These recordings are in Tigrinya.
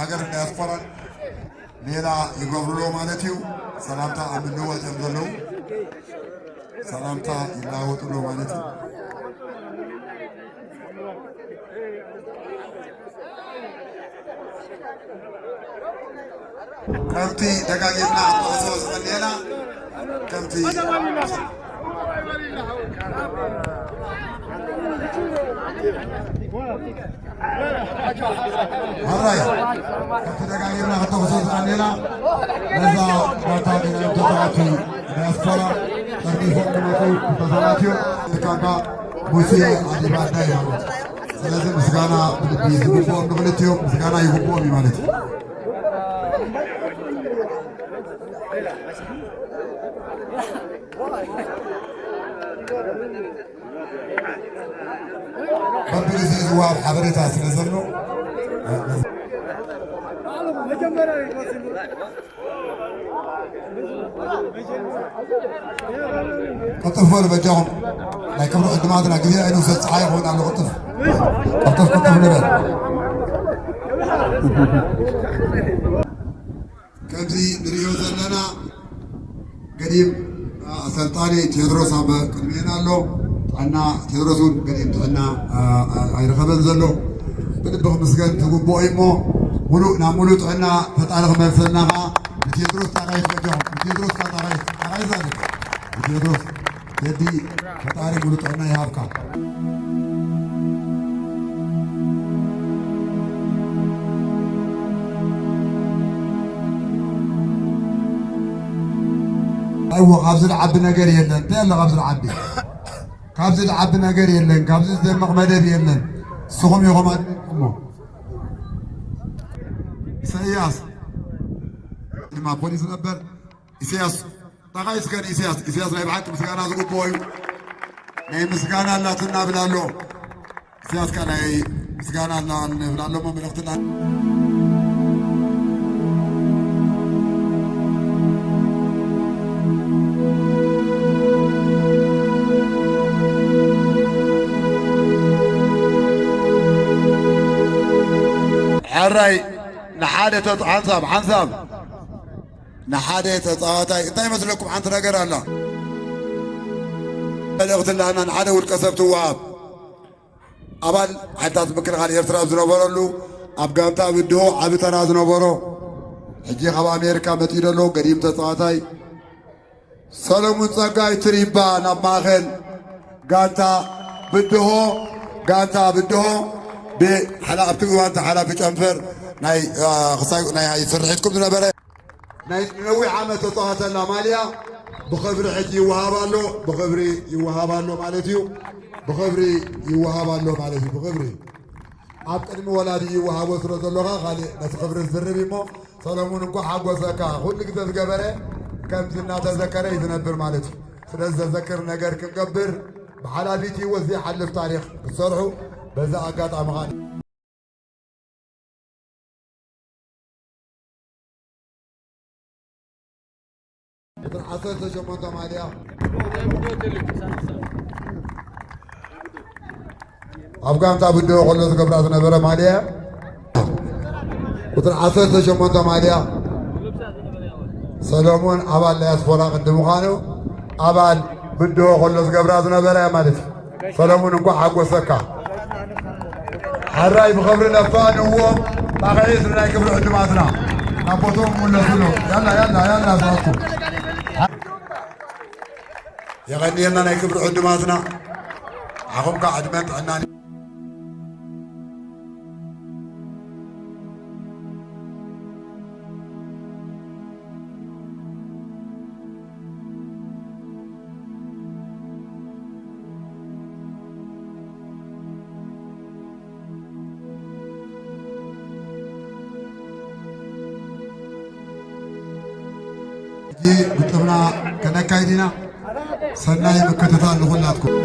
ሃገር ዳያስፖራን ሌላ ይገብሩሎ ማለት እዩ። ሰላምታ ኣብ ምልዋጥ እዮም ዘለዉ። ሰላምታ ይለዋወጡሎ ማለት እዩ። ከምቲ ደጋጊምና እንጠቕሶ ዝቐንየና፣ ከምቲ፣ ሕራይ፣ ከምቲ ደጋጊምና ክንጠቕሶ ዝቐንየና፣ ነዛ ጋንታ ግናዮም ተጻዋቲ ዲያስፖራ ጠርኒፎም ክመጹ ዝተዘጋጅዩ፣ ካምባ ሙሴ ኣዲባዳ ይበሉ። ስለዚ ምስጋና ብልቢ ዝግብኦም ንክልቲኦም ምስጋና ይግብኦም እዩ ማለት እዩ። በብግዜኡ ዝወሃብ ሓበሬታ ስለ ዘሎ፣ ቅልጥፍ በሉ በጃኹም። ናይ ክብሪ ዕድማትና ግዜ ኣይንውሰድ፣ ፀሓይ ይኸውን ኣሎ። ቅልጥፍ፣ ቅልጥፍ፣ ቅልጥፍ ንበል። ከምዚ ንሪኦ ዘለና ገዲም ኣሰልጣኒ ቴድሮስ ኣብ ቅድሜና ኣሎ። ጥዕና ቴድሮስ እውን ገዲም ጥዕና ኣይረኸበን ዘሎ። ብልቢ ክምስገን ዝግብኦ እዩ እሞ ሙሉእ ናብ ሙሉእ ጥዕና ፈጣሪ ክመልሰልና ከዓ ንቴድሮስ ጣቃይት በጃኹም። ንቴድሮስ ከዓ ጣቃይት፣ ጣቃይት ማለት ንቴድሮስ ቴዲ ፈጣሪ ሙሉ ጥዕና ይሃብካ። ኣይዎ፣ ካብዚ ዝዓቢ ነገር የለን። እንታይ ኣሎ ካብዚ ዝዓቢ? ካብዚ ዝዓቢ ነገር የለን። ካብዚ ዝደምቕ መደብ የለን። ንስኹም ኢኹም ኣድሚቕኩሞ። ኢሳያስ ድማ ፖሊስ ነበር። ኢሳያስ፣ ጠቓይ እስከ ንኢሳያስ፣ ኢሳያስ ናይ ብሓቂ ምስጋና ዝግብኦ እዩ። ናይ ምስጋና ኣላትና ብላ ኣሎ። ኢሳያስ ከ ናይ ምስጋና ኣላ ንብላ ኣሎ፣ እሞ መልእኽትና። ሕራይ ንሓደ ተጽ-፣ ሓንሳብ፣ ሓንሳብ። ንሓደ ተጻዋታይ እንታይ ይመስለኩም? ሓንቲ ነገር ኣላ። መልእኽቲ ኣላና ንሓደ ውልቀ ሰብ ትወሃብ። ኣባል ሓይልታት ምክልኻል ኤርትራ ኣብ ዝነበረሉ ኣብ ጋንታ ብድሆ ዓቢ ተራ ዝነበሮ፣ ሕጂ ካብ ኣሜሪካ መጺኡ ዘሎ ገዲም ተጻዋታይ ሰለሙን ጸጋይ ትሪባ ናብ ማእከል ጋንታ ብድሆ፣ ጋንታ ብድሆ ብሓላ-፣ ኣብቲ እዋን ተሓላፊ ጨንፈር ናይ፣ አ፣ ክሳይ ናይ ስርሒትኩም ዝነበረ ናይ ነዊሕ ዓመት ተጻዋተላ ማልያ ብኽብሪ ሕጂ ይወሃብ ኣሎ፣ ብኽብሪ ይወሃብ ኣሎ ማለት እዩ። ብኽብሪ ይወሃብ ኣሎ ማለት እዩ። ብኽብሪ ኣብ ቅድሚ ወላዲ ይወሃቦ ስለ ዘሎኻ ካልእ ነቲ ክብሪ ዝዝርብ እዩ እሞ፣ ሰሎሙን እንኳዕ ሓጎሰካ። ኩሉ ግዜ ዝገበረ ከምዚ እናተዘከረ እዩ ዝነብር ማለት እዩ። ስለዚ ዘዘክር ነገር ክንገብር ብሓላፊት ህይወት ዘይሓልፍ ታሪኽ ክትሰርሑ በዛ ኣጋጣሚ ኸኣ ቁጽሪ ዓሰርተ ሸሞንተ ማልያ ኣብ ጋንታ ብድሆ ከሎ ዝገብራ ዝነበረ ማልያ። ቁጽሪ ዓሰርተ ሸሞንተ ማልያ ሰሎሞን ኣባል ዳያስፖራ ቅዲ ምዃኑ ኣባል ብድሆ ከሎ ዝገብራ ዝነበረ ማለት እዩ። ሰለሙን እንኳዕ ሓጎሰካ። ሕራይ ብኽብሪ ነፋንዎም ጣቕዒት ንናይ ክብሪ ዕዱማትና ናብ ቦትኦም ምለሱሉ። ያላ፣ ያላ፣ ያላ፣ ዝኣኩም። የቐንየልና ናይ ክብሪ ዕዱማትና። ንዓኹም ከዓ ዕድመን ጥዕናን። ሕጂ ግጥምና ከነካይድ ኢና። ሰናይ ምክትታል ንኹላትኩም።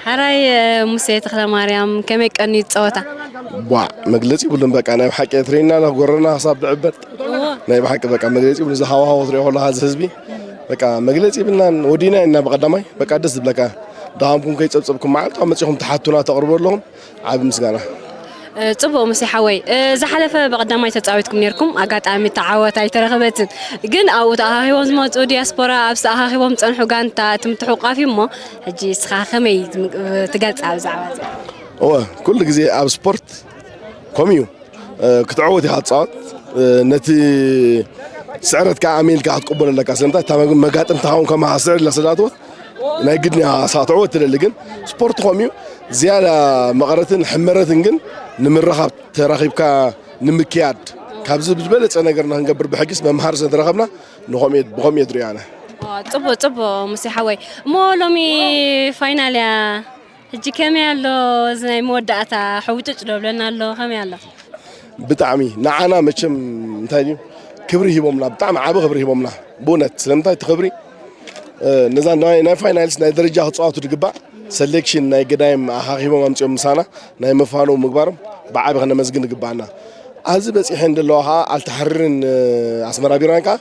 ሓራይ ሙሴ ተኽለ ማርያም፣ ከመይ ቀንዩ ጸወታ? ቧዕ፣ መግለጺ ይብሉን። በቃ ናይ ብሓቂ ትሬና ናብ ጎረና ክሳብ ድዕበጥ ናይ ብሓቂ በቃ መግለጺ ይብሉ። እዚ ሃዋህው ትሪኦ ከለኻ እዚ ህዝቢ በቃ መግለጺ ይብልናን ወዲና ኢና ብቐዳማይ በቃ ደስ ዝብለካ። ድኻምኩም ከይጸብጸብኩም መዓልቲ መጺኹም ትሓቱና ተቕርቡ ኣለኹም። ዓቢ ምስጋና። ጽቡቕ ሙሴ ሓወይ፣ ዝሓለፈ ብቐዳማይ ተጻዊትኩም ነርኩም፣ ኣጋጣሚ ተዓወት ኣይተረኸበትን። ግን ኣብኡ ተኣኻኺቦም ዝመጹ ዲያስፖራ፣ ኣብ ዝተኣኻኺቦም ዝጸንሑ ጋንታ እቲ ምትሕቑቓፍ እዩ እሞ፣ ሕጂ እስኻ ከመይ ትም-፣ ትገልጻ ብዛዕባ እዚ? እወ፣ ኩሉ ግዜ ኣብ ስፖርት ከምኡ እዩ። እ፣ ክትዕወት ኢኻ ትጻወት። እ፣ ነቲ ስዕረት ከኣ ኣሜን ኢልካ ክትቅበሎ ኣለካ። ስለምንታይ? እታ መግ-፣ መጋጥምትኻ እውን ከማኻ ስዕር ኢላ ስለ ዝኣተወት፣ ናይ ግድን እያ ሳዕ ትዕወት ትደሊ። ግን ስፖርት ከምኡ እዩ። ዝያዳ መቐረትን ሕመረትን ግን ንምርኻብ ተራኺብካ ንምክያድ፣ ካብዚ ዝበለጸ ነገር ንኽንገብር ብሕጊስ መምሃር ስለ ዝረኸብና፣ ንኸምኡ እየ፣ ብኸምኡ እየ ዝሪኦ ኣነ። ዋ፣ ጽቡቕ፣ ጽቡቕ ሙሴ ሓወይ። እሞ ሎሚ ፋይናል እያ። ሕጂ ከመይ ኣሎ እዚ ናይ መወዳእታ ሕውጭጭ ዶ ብለና ኣሎ? ከመይ ኣሎ? ብጣዕሚ ንዓና መቸም እንታይ ድዩ ክብሪ ሂቦምና፣ ብጣዕሚ ዓቢ ክብሪ ሂቦምና ብእውነት። ስለምንታይ እቲ ክብሪ፣ እ፣ ነዛ ናይ፣ ናይ ፋይናልስ ናይ ደረጃ ክጻወቱ ዝግባእ ሰሌክሽን ናይ ገዳይም ኣኻኺቦም ኣምጺኦም ምሳና ናይ መፋነው ምግባሮም ብዓቢ ከነመስግን ይግባኣና። ኣብዚ በጺሐን ዘለዋ ኸኣ ኣልተሓርርን፣ እ፣ ኣስመራ ቢራን ከኣ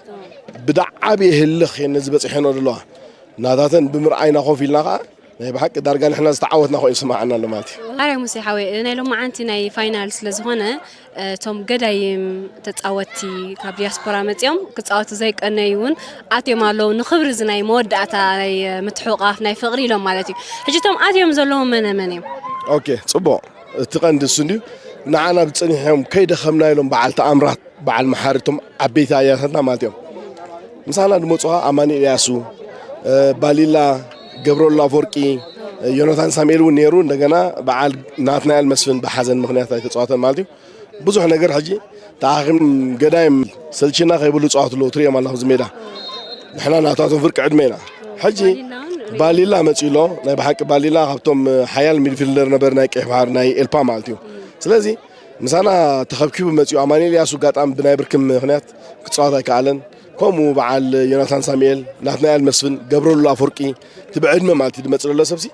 ብዳዓቢ ህልኽ እየን ነዚ በጺሐንኦ ዘለዋ። ናታተን ብምርኣይና ኮፍ ኢልና ኸኣ ናይ ብሓቂ ዳርጋ ንሕና ዝተዓወትና ኮይኑ ይስምዓና ኣሎ ማለት እዩ። ኣረ ሙሴ ሓወይ፣ ናይ ሎማዓንቲ ናይ ፋይናል ስለ ዝኾነ፣ እቶም ገዳይም ተጻወትቲ ካብ ዲያስፖራ መጺኦም ክጻወቱ ዘይቀነዩ እውን ኣትዮም ኣለዉ። ንኽብሪ እዚ ናይ መወዳእታ ናይ ምትሕቑቓፍ ናይ ፍቕሪ ኢሎም ማለት እዩ። ሕጂ እቶም ኣትዮም ዘለዉ መነ መን እዮም? ኦኬ፣ ጽቡቕ። እቲ ቀንዲ እሱ እንድዩ። ንዓና ብጸኒሖም ከይደኸምና ኢሎም በዓል ተኣምራት፣ በዓል መሓሪ፣ እቶም ዓበይቲ ኣያታትና ማለት እዮም። ምሳና ዝመጹ ኸኣ ኣማኑኤል ያሱ፣ እ፣ ባሊላ፣ ገብረወልድ ኣፈወርቂ፣ እ፣ ዮናታን ሳሙኤል እውን ነይሩ። እንደገና በዓል ናትናኤል መስፍን ብሓዘን ምኽንያት ኣይተጻወተን ማለት እዩ። ብዙሕ ነገር ሕጂ ተኣኻኺቦም ገዳይም ሰልችና ከይብሉ ይጻወቱ ኣለዉ። ትርእዮም ኣለኹ ኣብዚ ሜዳ። ንሕና ናታቶም ፍርቂ ዕድመ ኢና። ሕጂ ባሊላ መጺኡ ኣሎ። ናይ ብሓቂ ባሊላ ካብቶም፣ እ፣ ሓያል ሚድፊልደር ነበር ናይ ቀይሕ ባሕሪ፣ ናይ ኤልፓ ማለት እዩ። ስለዚ ምሳና ተኸብኪቡ መጺኡ ኣማኑኤል ያሱ ኣጋጣሚ ብናይ ብርኪ ምኽንያት ክጻወት ኣይከኣለን። ከምኡ በዓል ዮናታን ሳሙኤል፣ ናትናኤል መስፍን፣ ገብረሉ ኣፈወርቂ፣ እቲ ብዕድመ ማለት እዩ ዝመጽእ ዘሎ ሰብሲ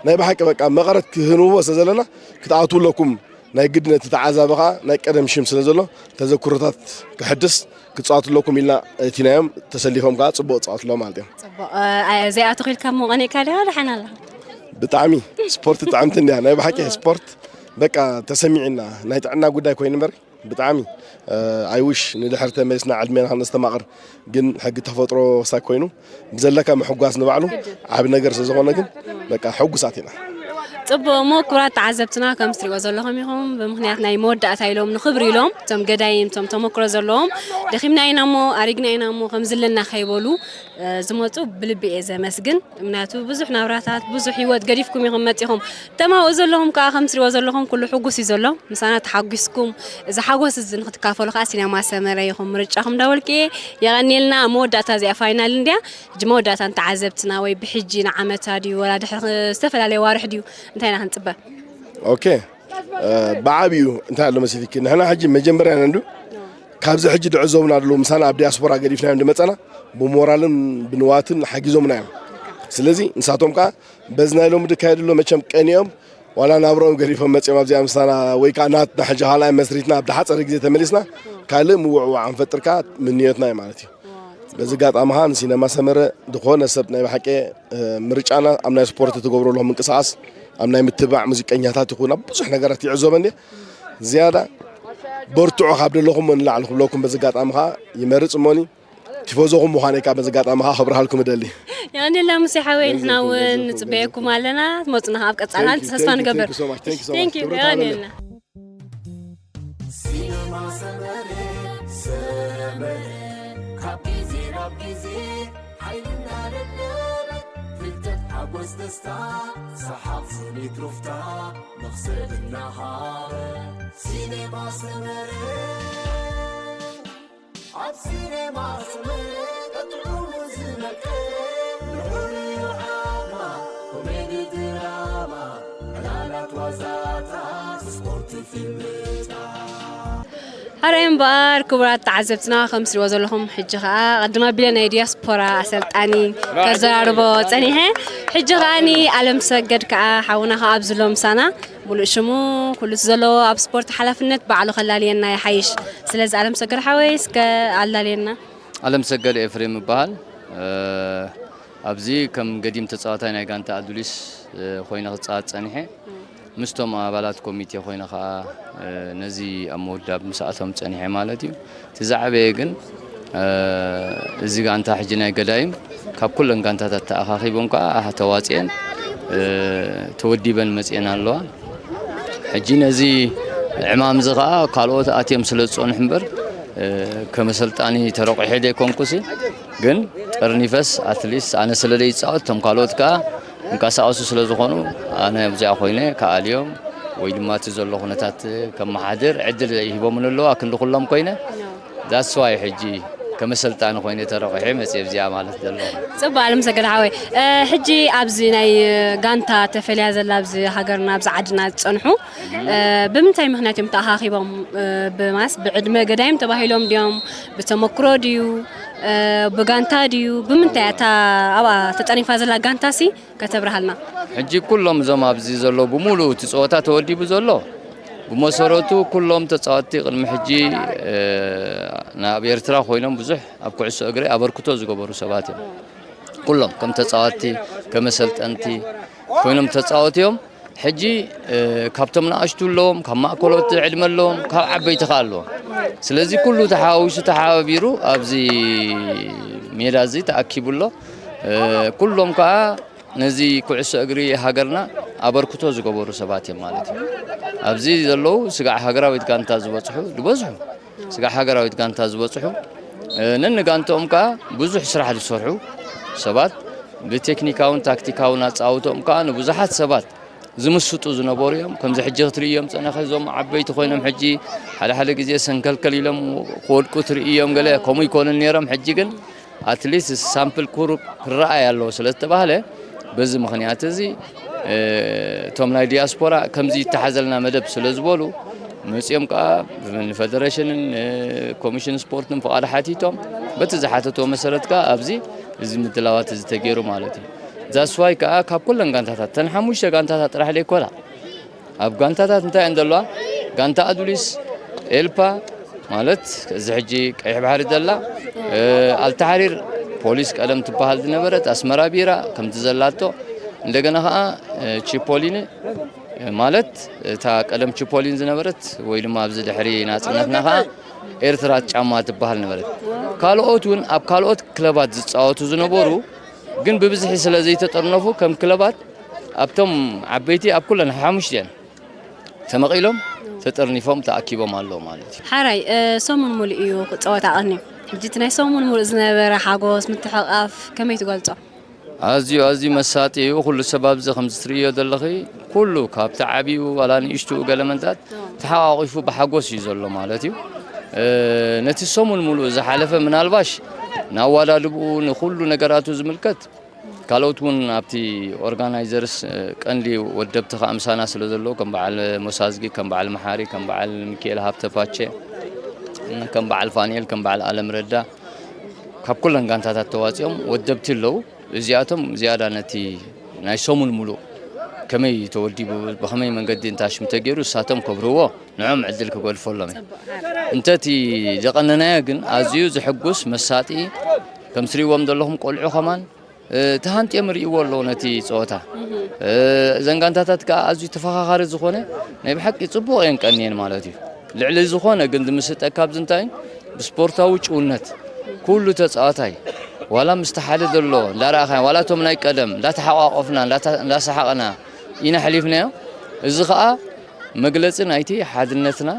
ናይ ብሓቂ በቃ መቐረት ክህንዎ ስለ ዘለና ክትኣትዉ ኣለኩም። ናይ ግዲ ነቲ ተዓዛቢ ኸኣ ናይ ቀደም ሽም ስለ ዘሎ ተዘክሮታት ክሕድስ ክትጻወቱ ኣለኩም ኢልና እቲናዮም። ተሰሊፎም ከኣ ጽቡቕ ጻወት ኣለዎ ማለት እዮም። ጽቡቕ። እ፣ ዘይኣቱ ኺልካ እሞ ቀኒእካ ዲኻ? ደሓን ኣለኻ? ብጣዕሚ ስፖርት ጥዕምቲ እንድያ። ናይ ብሓቂ ስፖርት በቃ ተሰሚዕና ናይ ጥዕና ጉዳይ ኮይኑ እምበር ብጣዕሚ፣ እ፣ ኣይውሽ ንድሕር ተመሊስና ዕድሜና ከነስተማቕር ግን ሕጊ ተፈጥሮ ክሳብ ኮይኑ ብዘለካ ምሕጓስ ንባዕሉ ዓቢ ነገር ስለ ዝኾነ ግን በቃ ሕጉሳት ኢና። ጽቡቕ እሞ ክቡራት ተዓዘብትና ከም ትሪእዎ ዘለኹም ኢኹም። ብምኽንያት ናይ መወዳእታ ኢሎም ንኽብሪ ኢሎም እቶም ገዳይም እቶም ተመክሮ ዘለዎም ደኺምና ኢና እሞ ኣሪግና ኢና እሞ ከም ዝለና ከይበሉ፣ እ፣ ዝመጹ ብልቢ እየ ዘመስግን። ምኽንያቱ ብዙሕ ናብራታት ብዙሕ ህይወት ገዲፍኩም ኢኹም መጺኹም። እቶም ኣብኡ ዘለኹም ከኣ ከም ትሪእዎ ዘለኹም ኩሉ ሕጉስ እዩ ዘሎ። ምሳና ተሓጒስኩም እዚ ሓጎስ እዚ ንክትካፈሉ ከኣ ሲነማ ሰመረ ኢኹም ምርጫኹም እንዳበልኩ እየ። የቐንየልና። ኣብ መወዳእታ እዚኣ ፋይናል እንድያ። ሕጂ መወዳእታ ንተዓዘብትና ወይ ብሕጂ ንዓመታ ድዩ ወላ ድሕሪ ኽ-፣ ዝተፈላለየ ዋርሕ ድዩ እንታይ ኢና ክንጽበ? ኦኬ፣ እ፣ ብዓቢኡ እንታይ ኣሎ መሲልኪ ንሕና ሕጂ መጀመርያ ኢና እንዱ ካብዚ ሕጂ ድዕዘቡና ኣለዉ ምሳና ኣብ ዲያስፖራ ገዲፍናዮም ድመጸና ብሞራልን ብንዋትን ሓጊዞምና እዮም። ስለዚ ንሳቶም ከኣ በዚ ናይ ሎሚ ድካየድ ኣሎ መቸም ቀኒኦም ዋላ ናብረኦም ገዲፎም መጺኦም ኣብዚኣ ምሳና ወይ ከኣ ናትና ሕጂ ካልኣይ መስሪትና ኣብ ድሓጸረ ግዜ ተመሊስና ካልእ ምውዕዋዕ ክንፈጥር ከኣ ምንዮትና እዩ ማለት እዩ። በዚ ኣጋጣሚ ኸኣ ንሲነማ ሰመረ ዝኾነ ሰብ ናይ ብሓቂ፣ እ፣ ምርጫና ኣብ ናይ ስፖርት ትገብሩ ኣለኹም ምንቅስቓስ ኣብ ናይ ምትብባዕ ሙዚቀኛታት ይኹን ኣብ ብዙሕ ነገራት ይዕዘበኒ ዝያዳ በርትዑ ካብ ደለኹም ንላዕሊ ክብለኩም በዚ ኣጋጣሚ ኸኣ ይመርጽ እሞኒ ቲፎዞኹም ምዃነይ ከኣ በዚ ኣጋጣሚ ኸኣ ከብርሃልኩም እደሊ። የቐንየልና ሙሴ ሓወይ፣ ንሕና እውን ንጽበየኩም ኣለና። ትመጹና ኣብ ቀጻሊ ተስፋ ንገብር። Thank you። የቐንየልና። ሲነማ ሰመረ፣ ሰመረ፣ ካብ ግዜ ናብ ግዜ ሓይልና ደደበ፣ ፍልጠት ሓጎስ ደስታ፣ ሰሓቕ ስኒት ሩፍታ፣ መኽሰብ እናሃበ። ሲነማ ሰመረ፣ ኣብ ሲነማ ሰመረ፣ ቀጥዑ ዝመቀ፣ ንዑ ዓማ፣ ኮሜዲ ድራማ፣ ዕላላት ዋዛታት፣ ስፖርት ፊልምታት። ኣረ እምበኣር ክቡራት ተዓዘብትና ከም ትሪእዎ ዘለኹም ሕጂ ኸኣ ቅድም ኣቢለ ናይ ዲያስፖራ ኣሰልጣኒ ከዘራርቦ ጸኒሐ። ሕጂ ኸኣ ንኣለም ሰገድ ከኣ ሓውና ከኣ ኣብዚ ኣሎ ምሳና። ሙሉእ ሽሙ ኩሉ እቲ ዘለዎ ኣብ ስፖርት ሓላፍነት ባዕሉ ከላልየና ይሓይሽ። ስለዚ ኣለም ሰገድ ሓወይ እስከ ኣላልየና። ኣለም ሰገድ ኤፍሬም እበሃል። እ፣ ኣብዚ ከም ገዲም ተጻዋታይ ናይ ጋንታ ኣዱሊስ፣ እ፣ ኮይነ ክጻወት ጸኒሐ። ምስቶም ኣባላት ኮሚቴ ኮይነ ከኣ፣ እ፣ ነዚ ኣብ ምውዳብ ምስኣቶም ጸኒሐ ማለት እዩ። እቲ ዝዓበየ ግን፣ እ፣ እዚ ጋንታ ሕጂ ናይ ገዳይም ካብ ኩለን ጋንታታት ተኣኻኺቦም ከኣ ኣህ ተዋጽኤን፣ እ፣ ተወዲበን መጽኤን ኣለዋ። ሕጂ ነዚ ዕማም እዚ ከኣ ካልኦት ኣትዮም ስለ ዝጸንሑ እምበር፣ እ፣ ከም ኣሰልጣኒ ተረቑሐ ዘይኮንኩሲ፣ ግን ጠርኒፈስ ኣትሊስት ኣነ ስለ ዘይጻወት እቶም ካልኦት ከኣ ይንቀሳቐሱ ስለ ዝኾኑ ኣነ ኣብዚኣ ኮይነ ክኣልዮም ወይ ድማ እቲ ዘሎ ኩነታት ከመሓድር ዕድል ሂቦምን ኣለዉ ኣክንዲ ኩሎም ኮይነ። That's why ሕጂ ከም ኣሰልጣኒ ኮይነ ተረቑሐ መጽየ ኣብዚኣ ማለት ዘለኹ። ጽቡቕ ኣለም ሰገድ ሓወይ። እ፣ ሕጂ ኣብዚ ናይ ጋንታ ተፈልያ ዘላ ኣብዚ ሃገርና ኣብዚ ዓድና ዝጸንሑ፣ እ፣ ብምንታይ ምኽንያት እዮም ተኣኻኺቦም? እ፣ ብማስ ብዕድመ ገዳይም ተባሂሎም ድዮም? ብተመክሮ ድዩ? እ፣ ብጋንታ ድዩ? ብምንታይ እታ ኣብኣ ተጠኒፋ ዘላ ጋንታሲ ከተብርሃልና? ሕጂ ኩሎም እዞም ኣብዚ ዘለዉ ብምሉኡ እቲ ጸወታ ተወዲቡ ዘሎ ብመሰረቱ ኩሎም ተጻወትቲ ቅድሚ ሕጂ፣ እ፣ ናብ ኤርትራ ኮይኖም ብዙሕ ኣብ ኩዕሶ እግሪ ኣበርክቶ ዝገበሩ ሰባት እዮም። ኩሎም ከም ተጻወትቲ፣ ከም ኣሰልጠንቲ ኮይኖም ተጻወቱ እዮም። ሕጂ፣ እ፣ ካብቶም ንኣሽቱ ኣለዎም፣ ካብ ማእከሎት ዕድመ ኣለዎም፣ ካብ ዓበይቲ ከኣ ኣለዎም። ስለዚ ኩሉ ተሓዋዊሱ ተሓባቢሩ ኣብዚ ሜዳ እዚ ተኣኪቡ ኣሎ። እ፣ ኩሎም ከኣ ነዚ ኩዕሶ እግሪ ሃገርና ኣበርክቶ ዝገበሩ ሰባት እዮም ማለት እዩ። ኣብዚ ዘለዉ ስጋዕ ሃገራዊት ጋንታ ዝበጽሑ ዝበዝሑ፣ ስጋዕ ሃገራዊት ጋንታ ዝበጽሑ፣ እ፣ ነንጋንትኦም ከኣ ብዙሕ ስራሕ ዝሰርሑ ሰባት ብቴክኒካውን ታክቲካውን ኣጻውትኦም ከኣ ንብዙሓት ሰባት ዝምስጡ ዝነበሩ እዮም። ከምዚ ሕጂ ክትርእዮም ጸነኸ እዞም ዓበይቲ ኮይኖም ሕጂ ሓደ ሓደ ግዜ ሰንከልከል ኢሎም ክወድቁ ትርእዮም ገለ ከምኡ ይኮኑን ነይሮም። ሕጂ ግን ኣትሊስት ሳምፕል ኩሩብ ክረኣይ ኣለዎ ስለ ዝተባህለ በዚ ምኽንያት እዚ፣ እ፣ እቶም ናይ ዲያስፖራ ከምዚ ይተሓዘልና መደብ ስለ ዝበሉ መጺኦም ከዓ ንፈደሬሽንን ኮሚሽን ስፖርትን ፍቓድ ሓቲቶም በቲ ዝሓተትዎ መሰረት ከዓ ኣብዚ እዚ ምድላዋት እዚ ተገይሩ ማለት እዩ። ዛስዋይ ከዓ ካብ ኩለን ጋንታታት፣ ተን ሓሙሽተ ጋንታታት ጥራሕ ዘይኮና፣ ኣብ ጋንታታት እንታይ እየን ዘለዋ? ጋንታ ኣዱሊስ፣ ኤልፓ፣ ማለት እዚ ሕጂ ቀይሕ ባሕሪ ዘላ፣ ኣልታሕሪር፣ ፖሊስ ቀደም ትበሃል ዝነበረት፣ ኣስመራ ቢራ ከምቲ ዘላቶ፣ እንደገና ከዓ ቺፖሊኒ፣ ማለት እታ ቀደም ቺፖሊን ዝነበረት ወይ ድማ ኣብዚ ድሕሪ ናፅነትና ከዓ ኤርትራ ጫማ ትበሃል ነበረት። ካልኦት እውን ኣብ ካልኦት ክለባት ዝፃወቱ ዝነበሩ ግን ብብዝሒ ስለ ዘይተጠርነፉ ከም ክለባት ኣብቶም ዓበይቲ ኣብ ኩለን ሓሙሽቲአን ተመቒሎም ተጠርኒፎም ተኣኪቦም ኣለዉ ማለት እዩ። ሓራይ ሰሙን ሙሉእ እዩ ጸወታ ቀንዩ። ሕጂ እቲ ናይ ሰሙን ሙሉእ ዝነበረ ሓጎስ ምትሕቓፍ ከመይ ትገልጾ? ኣዝዩ ኣዝዩ መሳጢ እዩ። ኩሉ ሰብ ኣብዚ ከምዚ ትርእዮ ዘለኺ ኩሉ ካብቲ ዓብዩ ዋላ ንእሽቱ ገለ መንታት ተሓቋቒፉ ብሓጎስ እዩ ዘሎ ማለት እዩ። ነቲ ሰሙን ሙሉእ ዝሓለፈ ምናልባሽ ንኣዋዳድብኡ ንኩሉ ነገራቱ ዝምልከት ካልኦት እውን ኣብቲ ኦርጋናይዘርስ ቀንዲ ወደብቲ ከዓ ምሳና ስለ ዘለዉ ከም በዓል ሞሳዝጊ፣ ከም በዓል መሓሪ፣ ከም በዓል ሚካኤል ሃብተ ፓቸ፣ ከም በዓል ፋንኤል፣ ከም በዓል ኣለም ረዳ ካብ ኩለን ጋንታታት ተዋፂኦም ወደብቲ ኣለዉ። እዚኣቶም ዝያዳ ነቲ ናይ ሰሙን ሙሉእ ከመይ ተወዲቡ ብኸመይ መንገዲ እንታሽም ተገይሩ እሳቶም ከብርዎ ንዖም ዕድል ክገድፈሎም እዩ። እንተቲ ዘቐነናዮ ግን ኣዝዩ ዝሕጉስ መሳጢ ከም ትሪእዎም ዘለኹም ቆልዑ ከማን ተሃንጥዮም ርእይዎ ኣለዉ ነቲ ፀወታ። እዘን ጋንታታት ከዓ ኣዝዩ ተፈኻኻሪ ዝኾነ ናይ ብሓቂ ፅቡቕ እየን ቀንየን ማለት እዩ። ልዕሊ ዝኾነ ግን ዝምስጠካ ኣብዚ እንታይ ብስፖርታዊ ጭውነት ኩሉ ተፃዋታይ ዋላ ምስቲ ሓደ ዘሎ እንዳረኣኻዮ ዋላ እቶም ናይ ቀደም እንዳተሓቋቆፍና እንዳሰሓቕና ኢና ሕሊፍናዮ። እዚ ከዓ መግለፂ ናይቲ ሓድነትና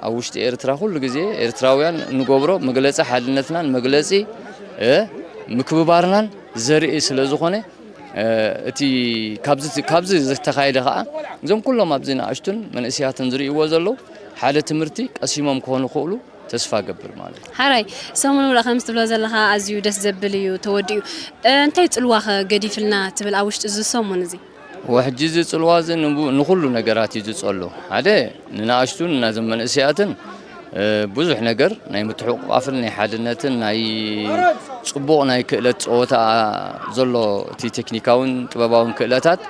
ኣብ ውሽጢ ኤርትራ ኩሉ ግዜ ኤርትራውያን እንገብሮ መግለፂ ሓድነትናን መግለፂ ምክብባርናን ዘርኢ ስለ ዝኾነ እቲ ካብዚ ዝተኻየደ ከዓ እዞም ኩሎም ኣብዚ ንኣሽቱን መንእስያትን ዝርእይዎ ዘለዉ ሓደ ትምህርቲ ቀሲሞም ክኾኑ ክኽእሉ ተስፋ ገብር ማለት እዩ። ሓራይ ሰሙን ምሉእ ከምዚ ትብሎ ዘለኻ ኣዝዩ ደስ ዘብል እዩ ተወዲኡ። እንታይ ጽልዋኸ ገዲፍልና ትብል ኣብ ውሽጢ እዚ ሰሙን እዚ? ወሕጂ እዚ ጽልዋ እዚ ንቡ- ንኹሉ ነገራት እዩ ዝጸሉ። ሓደ ንንኣሽቱን ናዞም መንእሰያትን ብዙሕ ነገር ናይ ምትሕቑቓፍን ናይ ሓድነትን ናይ ጽቡቕ ናይ ክእለት ጸወታ ዘሎ እቲ ቴክኒካውን ጥበባውን ክእለታት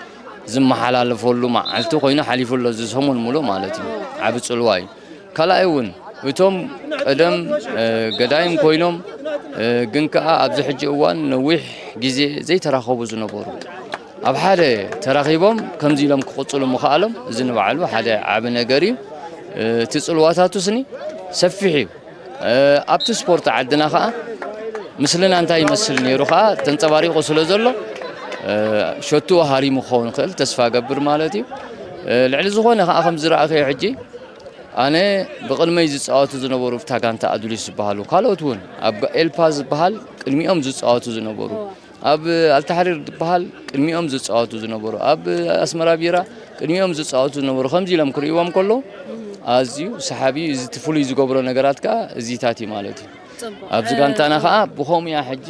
ዝመሓላለፈሉ መዓልቲ ኮይኑ ሓሊፉ ኣሎ እዚ ሰሙን ሙሉእ ማለት እዩ። ዓቢ ጽልዋ እዩ። ካልኣይ እውን እቶም ቀደም ገዳይም ኮይኖም ግን ከኣ ኣብዚ ሕጂ እዋን ነዊሕ ግዜ ዘይተራኸቡ ዝነበሩ ኣብ ሓደ ተራኺቦም ከምዚ ኢሎም ክቕጽሉ ምኽኣሎም እዚ ንባዕሉ ሓደ ዓቢ ነገር እዩ። እቲ ጽልዋታቱ ስኒ ሰፊሕ እዩ። ኣብቲ ስፖርት ዓድና ከኣ ምስልና እንታይ ይመስል ነይሩ ከኣ ተንጸባሪቑ ስለ ዘሎ ሸትኡ ሃሪሙ ክኸውን ይኽእል ተስፋ ገብር ማለት እዩ። ልዕሊ ዝኾነ ከኣ ከም ዝረኣኽዮ ሕጂ ኣነ ብቕድመይ ዝጻወቱ ዝነበሩ ብታ ጋንታ ኣዱሊስ ዝበሃሉ ካልኦት እውን ኣብ ኤልፓ ዝበሃል ቅድሚኦም ዝጻወቱ ዝነበሩ ኣብ ኣልታሕሪር ዝበሃል ቅድሚኦም ዝጻወቱ ዝነበሩ ኣብ ኣስመራ ቢራ ቅድሚኦም ዝጻወቱ ዝነበሩ ከምዚ ኢሎም ክርእይዎም ከሎ ኣዝዩ ሰሓቢ እዩ። እዚ እቲ ፍሉይ ዝገብሮ ነገራት ከኣ እዚታት እዩ ማለት እዩ። ኣብዚ ጋንታና ከኣ ብኸምኡ እያ ሕጂ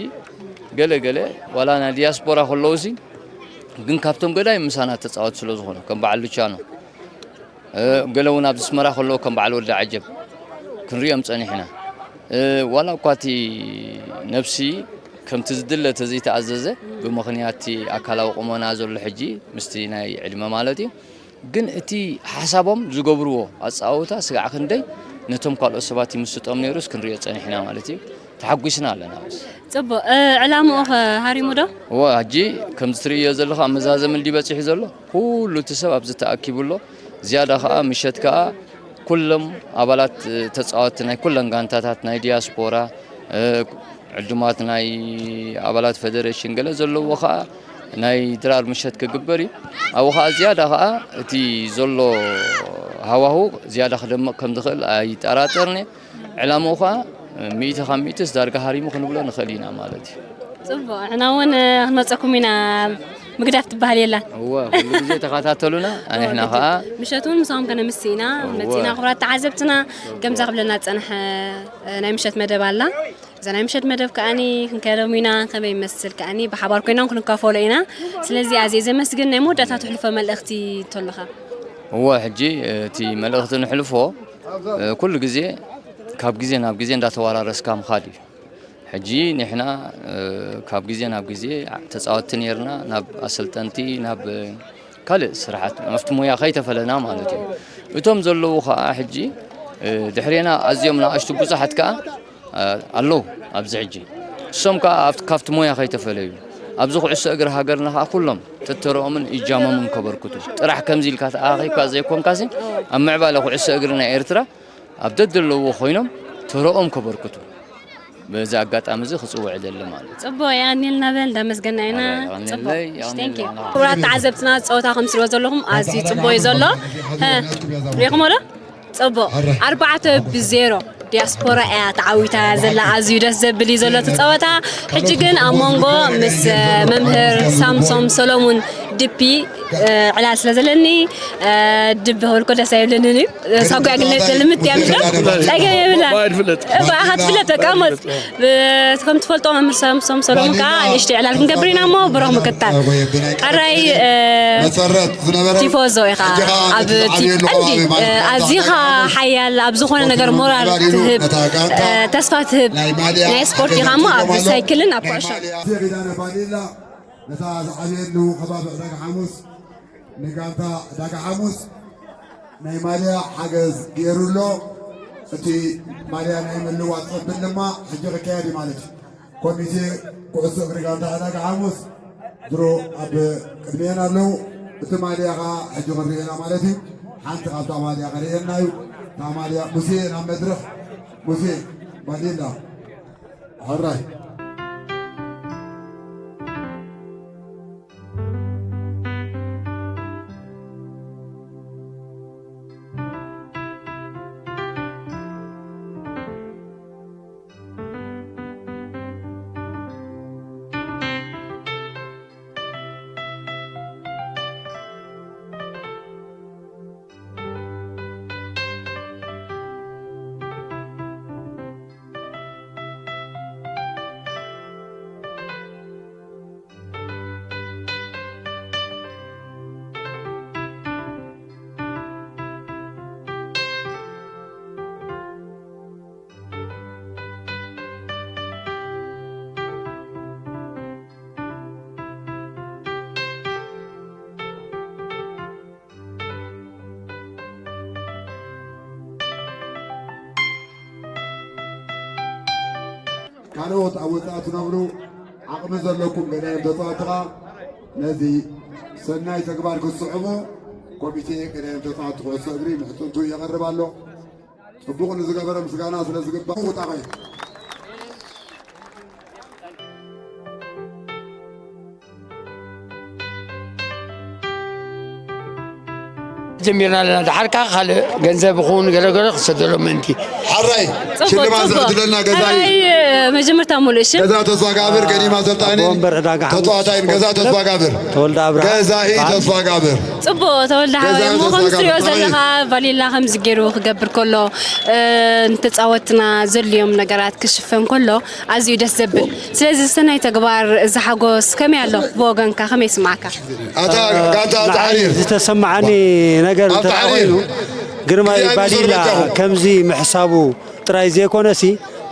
ገለ ገለ ዋላ ናይ ዲያስፖራ ከለውሲ ግን ካብቶም ገዳይ ምሳና ተጻወቱ ስለ ዝኾኑ ከም በዓል ሉቻኖ ገለ እውን ኣብ ኣስመራ ከለዉ ከም በዓል ወዲ ዓጀብ ክንሪኦም ጸኒሕና። ዋላ እኳ እቲ ነብሲ ከምቲ ዝድለ ተዘይተኣዘዘ ብምኽንያት እቲ ኣካላዊ ቁመና ዘሎ ሕጂ ምስቲ ናይ ዕድመ ማለት እዩ። ግን እቲ ሓሳቦም ዝገብርዎ ኣጻውታ ስጋዕ ክንደይ ነቶም ካልኦት ሰባት ይምስጦም ነይሩስ ክንሪኦ ጸኒሕና ማለት እዩ። ተሓጒስና ኣለና። ጽቡቕ ዕላምኡ ኸ ሃሪሙ ዶ? እወ ሕጂ ከምዚ ትርእዮ ዘለኻ መዛዘሚ እንዲ በጺሑ ዘሎ ኩሉ እቲ ሰብ ኣብዚ ተኣኪቡ ኣሎ። ዝያዳ ከኣ ምሸት ከኣ ኩሎም ኣባላት ተጻወትቲ ናይ ኩለን ጋንታታት ናይ ዲያስፖራ ዕዱማት ናይ ኣባላት ፈደሬሽን ገለ ዘለዎ ከኣ ናይ ድራር ምሸት ክግበር እዩ። ኣብኡ ከኣ ዝያዳ ከኣ እቲ ዘሎ ሃዋሁ ዝያዳ ክደምቕ ከም ዝኽእል ኣይጠራጠርኒ። ዕላምኡ ከኣ ሚእቲ ካብ ሚእትስ ዳርጋ ሃሪሙ ክንብሎ ንኽእል ኢና ማለት እዩ። ጽቡቕ፣ ንሕና እውን ክንመጸኩም ኢና። ምግዳፍ ትበሃል የላን። እወ፣ ኩሉ ግዜ ተኸታተሉና። ኣንሕና ከኣ ምሸት እውን ምሳኹም ከነምሲ ኢና መጺና። ክቡራት ተዓዘብትና፣ ከምዛ ክብለና ዝጸንሐ ናይ ምሸት መደብ ኣላ። እዛ ናይ ምሸት መደብ ከኣኒ ክንከደሙ ኢና። ከመይ ይመስል ከኣኒ ብሓባር ኮይና እውን ክንካፈሎ ኢና። ስለዚ ኣዝየ ዘመስግን። ናይ መወዳእታ ትሕልፎ መልእኽቲ እንተሎኻ? እወ፣ ሕጂ እቲ መልእኽቲ ንሕልፎ ኩሉ ግዜ ካብ ግዜ ናብ ግዜ እንዳተወራረስካ ምኻድ እዩ። ሕጂ ንሕና ካብ ግዜ ናብ ግዜ ተፃወትቲ ነርና ናብ ኣሰልጠንቲ ናብ ካልእ ስራሓት ኣብቲ ሞያ ከይተፈለና ማለት እዩ። እቶም ዘለዉ ከዓ ሕጂ ድሕሬና ኣዝዮም ንኣሽቱ ብዙሓት ከዓ ኣለዉ ኣብዚ ሕጂ። እሶም ከዓ ኣብቲ ካብቲ ሞያ ከይተፈለዩ ኣብዚ ኩዕሶ እግሪ ሃገርና ከዓ ኩሎም ተተረኦምን እጃሞምን ከበርክቱ ጥራሕ ከምዚ ኢልካ ተኣኻኺብካ ዘይኮንካሲ ኣብ ምዕባለ ኩዕሶ እግሪ ናይ ኤርትራ ኣብ ደደለዎ ኮይኖም ተረኦም ከበርክቱ በዚ ኣጋጣሚ እዚ ክፅውዕ ደሊ ማለት እዩ። ፅቡቅ የቀንየልና በል እንዳመስገና ኢና። ኣረ፣ የቀንየለይ፣ ጽቡቅ። የቀንየለይ። Thank you። ክቡራት ተዓዘብትና ጸወታ ከም ትሪእዎ ዘለኹም ኣዝዩ ጽቡቅ እዩ ዘሎ። ሪኢኹሞ ዶ? ጽቡቅ ኣርባዕተ ብዜሮ ዲያስፖራ እያ ተዓዊታ ዘላ። ኣዝዩ ደስ ዘብል እዩ ዘሎ እቲ ጸወታ። ሕጂ ግን ኣብ መንጎ ምስ መምህር ሳምሶም ሰሎሙን ድፒ ዕላል ስለ ዘለኒ ድቢ ክብል እኮ ደስ ኣይብለንን እዩ። ሳጓ ግን ልምት እያ ምሽ ጸገም የብላን። ባይድ ፍለጥ። ባኻ ትፍለጥ በቃ ሞት ከም ትፈልጦ መምህር ሳምሶም ሰሎሙን ከዓ ንእሽተይ ዕላል ክንገብር ኢና እሞ ብሩኽ ምክታል። ሕራይ ቲፎዞ ኢኻ ኣብ ቀንዲ ኣዚኻ ሓያል ኣብ ዝኾነ ነገር ሞራል ትህብ ተስፋ ትህብ ናይ ስፖርት ኢኻ እሞ ኣብ ሳይክልን ኣብ ኩዕሾ ነታ ዝዓብየሉ ከባቢ ዕዳጋ ሓሙስ ንጋንታ ዕዳጋ ሓሙስ ናይ ማልያ ሓገዝ ገይሩ ኣሎ። እቲ ማልያ ናይ ምልዋጥ ጸብል ድማ ሕጂ ክካየድ እዩ ማለት እዩ። ኮሚቴ ኩዕሶ እግሪ ጋንታ ዕዳጋ ሓሙስ ድሮ ኣብ ቅድሚኤን ኣለዉ። እቲ ማልያ ኸዓ ሕጂ ክንሪኦ ኢና ማለት እዩ። ሓንቲ ካብታ ማልያ ከርእየና እዩ። እታ ማልያ ሙሴ ናብ መድረኽ ሙሴ ባሊላ ሕራይ ካልኦት ኣብ ወፃኢ ትነብሩ ዓቕሚ ዘለኩም ገዳይም ተፃወትኻ ነዚ ሰናይ ተግባር ክትስዕሙ ኮሚቴ ገዳይም ተፃወቲ ኩዕሶ እግሪ ምሕፅንቱ የቐርብ ኣሎ። ፅቡቕ ንዝገበረ ምስጋና ስለ ዝግባእ ውጣ ኾይ ጀሚርና ኣለና። ድሓር ከዓ ካልእ ገንዘብ ይኹን ገለገለ ክሰደሎም ምእንቲ። ሓራይ ፅቡቅ ሽልማት ፅቡቅ። ዝዕድለልና ገዛኢ ሓራይ መጀመርታ ሙሉእ ሽም። ገዛ ተስፋ ጋብር ገዲማ ሰልጣኒ ወንበር ዕዳጋ ሓሙስ ተፃዋታይ ገዛ ተስፋ ጋብር ተወልደ ኣብርሃ ገዛኢ ይበሃል። ተስፋ ጋብር ፅቡቅ ተወልደ ሓወይ ገዛ እሞ ተስፋ ከም ትሪኦ ጋብር ዘለኻ ቫሊላ ከምዚ ገይሩ ክገብር ከሎ እ፣ ንተፃወትና ዘድልዮም ነገራት ክሽፈን ከሎ ኣዝዩ ደስ ዘብል። ስለዚ ሰናይ ተግባር እዚ ሓጎስ ከመይ ኣሎ? ብወገንካ ከመይ ይስምዓካ? ኣታ ጋንታ ኣብቲ ንዓይ ሓሪር ዝተሰማዓኒ ነገር ኣብ እንተ ተሓሪር ኮይኑ ግርማይ ግዜ ኣይምሰሉ ባዲላ በጃኹም። ከምዚ ምሕሳቡ ጥራይ ዘይኮነሲ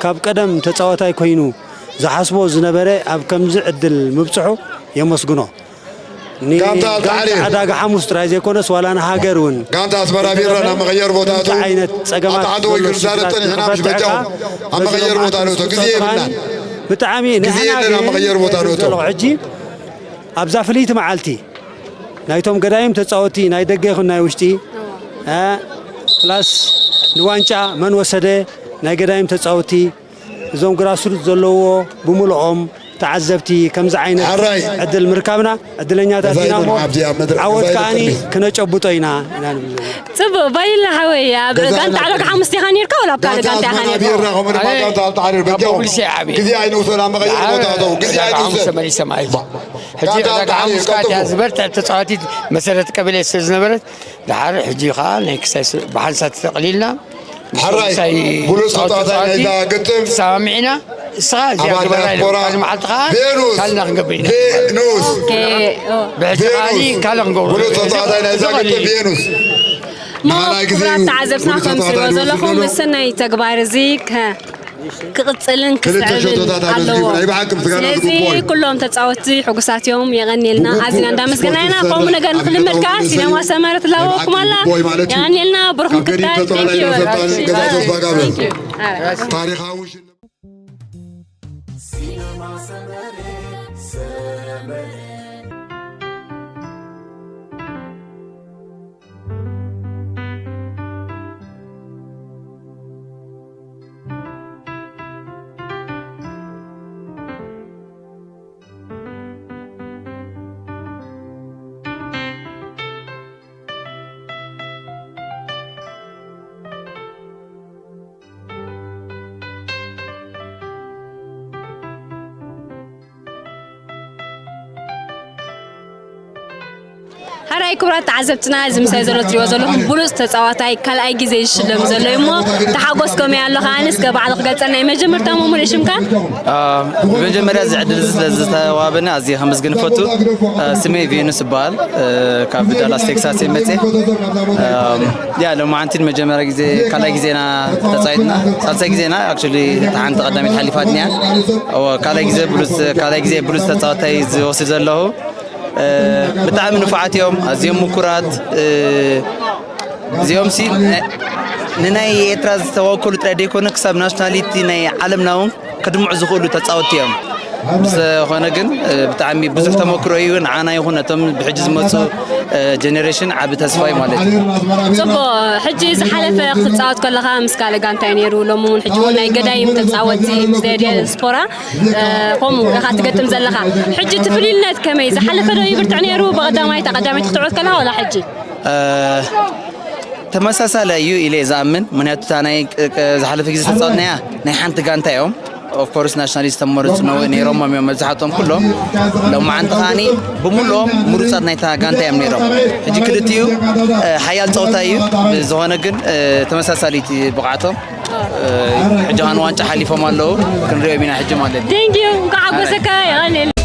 ካብ ቀደም ተጻዋታይ ኮይኑ ዝሓስቦ ዝነበረ ኣብ ከምዚ ዕድል ምብጽሑ የመስግኖ። ን- ጋንታ ኣብቲ ጋንታ ሓሪር። ዕዳጋ ሓሙስ ጥራይ ዘይኮነስ ዋላ ንሃገር እውን ጋንታ ኣስመራ ቢራ ናብ መቐየር ቦታ ከምዚ ኣትዉ። ዓይነት ጸገማት ኣታ ሓደ ወይ ዘሎ ክንዛረብ ሽግራት ጸኒሕና ምሽ ንኽፈትሕ በጃኹም። ከዓ ኣብ መቐየር በዞም ቦታ ኣትው ንእቶ። ግዜ ዝስዕስዑ የብልናን። ጥራይ ብጣዕሚ ግዜ ንሕና የለን ኣብ መቐየር ቦታ ንእቶ። ዘለኹ ሕጂ ኣብዛ ፍልይቲ መዓልቲ ናይቶም ገዳይም ተጻወቲ ናይ ደገ ይኹን ናይ ውሽጢ እ፣ ፕላስ ንዋንጫ መን ወሰደ ናይ ገዳይም ተጻወቲ እዞም ግራስሩት ዘለዎ ብምልኦም ተዓዘብቲ ከምዚ ዓይነት ሕራይ። ዕድል ምርካብና ዕድለኛታት ገዛኢ ኢና እሞ ይኹን ኣብዚኣ መድረኽ ዓወት ገዛኢ ከዓኒ ይኹን። ክነጨብጦ ኢና ኢና ንብል ዘለና። ጽቡቅ ባይልና ሓወይ ኣብ ገዛና ጋንታ ዓለካ ሓሙስ ዲኻ ነርካ ወላ ኣብ ካልእ ጋንታ ጋንታ ኢኻ ኣስመራ ነርካ? ቢራ ከምኡ ድማ ኣነ ጋንታ ኣብቲ ሓሪር ካብ በጃኹም። ፖሊስ እየ ዓብየ። ግዜ ኣይንውሰድ ኣብ መቐየሪ ደሓር ቦታ ኣተው። ግዜ ዕዳጋ ሓሙስ ኣይንውሰድ። ተመሊሰ ማለት እዩ። ሕጂ ጋንታ ዕዳጋ ኣብቲ ሓሪር ሓሙስ ካትያ ቀጥፉ። ዝበርትዕ ተጻዋቲት መሰረት ቀበሌ ስለ ዝነበረት ደሓር ሕጂ ከዓ ናይ ክሳይ ስ- ብሓንሳብ ተጠቕሊልና ምስ ሓራይ፣ ምሳይ ብሉጽ ተጻወቲ ተጻዋታይ ተጻወቲ ናይዛ ግጥም። ተሰማሚዕና ንስኻ እዚኣ ኣባል ግበራ ኢሉ ዳያስፖራ ካልእ መዓልቲ ከዓ ቬኑስ። ካልና ክንገብር ኢና። ቬኑስ። ኦኬ፣ ኦ። ብሕጂ ከዓ ቬኑስ። ካልእ ክንገብሮ ብሉጽ ኢና። ተጻዋታይ ናይዛ እዚ ግጥም ቀሊል እዩ። ቬኑስ። እሞ ክቡራት ተዓዘብትና፣ ከም ትሪእዎ ዘለኹም፣ ሰናይ ተግባር እዚ ክቕፅልን ክስዕብን ኣለዎ። ስለዚ ኩሎም ተፃወትቲ ሕጉሳት እዮም። የቐንየልና፣ ኣዚና እንዳመስገና ኢና። ከምኡ ነገር ንክልመድ ከዓ ሲነማ ሰመረ ትላበወኩም ኣላ። የቐንየልና፣ ብሩኽ ምክትታል። Thank you very much. Thank you። ታሪኻዊ ሽልማት። ሓራይ ክቡራት ተዓዘብትና፣ እዚ ምሳይ ዘሎ ትሪእዎ ዘለኹም ብሉፅ ተፃዋታይ ካልኣይ ግዜ ዝሽለም ዘሎ እዩ እሞ፣ ተሓጎስ ከመይ ኣሎ ከዓኒ እስከ ባዕሉ ክገልፀልና እዩ። መጀመርታ መሙሉእ ሽምካ? ብመጀመርያ እዚ ዕድል እዚ ስለ ዝተዋሃበኒ ኣዝየ ከመስግን እፈቱ። ስመይ ቬኑስ እበሃል። ካብ ዳላስ ቴክሳስ እየ መፅየ። ያ ሎማዓንቲ ንመጀመርያ ግዜ፣ ካልኣይ ግዜና ተፃዊትና፣ ሳልሳይ ግዜና actually እታ ሓንቲ ቀዳመይቲ ሓሊፋትኒ እያ። ካልኣይ ግዜ ብሉፅ፣ ካልኣይ ግዜ ብሉፅ ተፃዋታይ ዝወስድ ዘለኹ። ብጣዕሚ ንፉዓት እዮም፣ ኣዝዮም ምኩራት። እዚኦም ሲ ንናይ ኤርትራ ዝተወከሉ ጥራይ ዘይኮነ ክሳብ ናሽናሊቲ ናይ ዓለምና እውን ከድምዑ ዝኽእሉ ተፃወትቲ እዮም። ብዝኾነ ግን ብጣዕሚ ብዙሕ ተመክሮ እዩ ንዓና ይኹን ነቶም ብሕጂ ዝመፁ ጀነሬሽን ዓቢ ተስፋ እዩ ማለት እዩ። ፅቡቕ። ሕጂ ዝሓለፈ ክትፃወት ከለኻ ምስ ካልእ ጋንታ እዩ ነይሩ፣ ሎሚ እውን ሕጂ እውን ናይ ገዳይም ተፃወትቲ ምስ ዲያስፖራ ከምኡ ኢኻ ትገጥም ዘለኻ። ሕጂ እቲ ፍልይነት ከመይ? ዝሓለፈ ዶ ይብርትዕ ነይሩ ብቐዳማይ ተቐዳማይ ክትዕወት ከለኻ ዋላ ሕጂ? ተመሳሳሊ እዩ ኢለ እየ ዝኣምን። ምክንያቱ እታ ናይ ዝሓለፈ ግዜ ዝተፃወትናያ ናይ ሓንቲ ጋንታ እዮም። ኦፍኮርስ ናሽናሊስት ተመረፁ ነይሮሞም እዮም መብዛሕትኦም ኩሎም። ሎማዓንቲ ከዓኒ ብምልኦም ምሩፃት ናይታ ጋንታ እዮም ነይሮም። ሕጂ ክልቲኡ ሓያል ፀወታ እዩ። ብዝኾነ ግን ተመሳሳሊት ብቕዓቶም። ሕጂ ኻን ዋንጫ ሓሊፎም ኣለዉ። ክንሪኦም ኢና ሕጂ ማለት እዩ። Thank you። እንኳዕ ሓጎሰካ። የቐንየልና።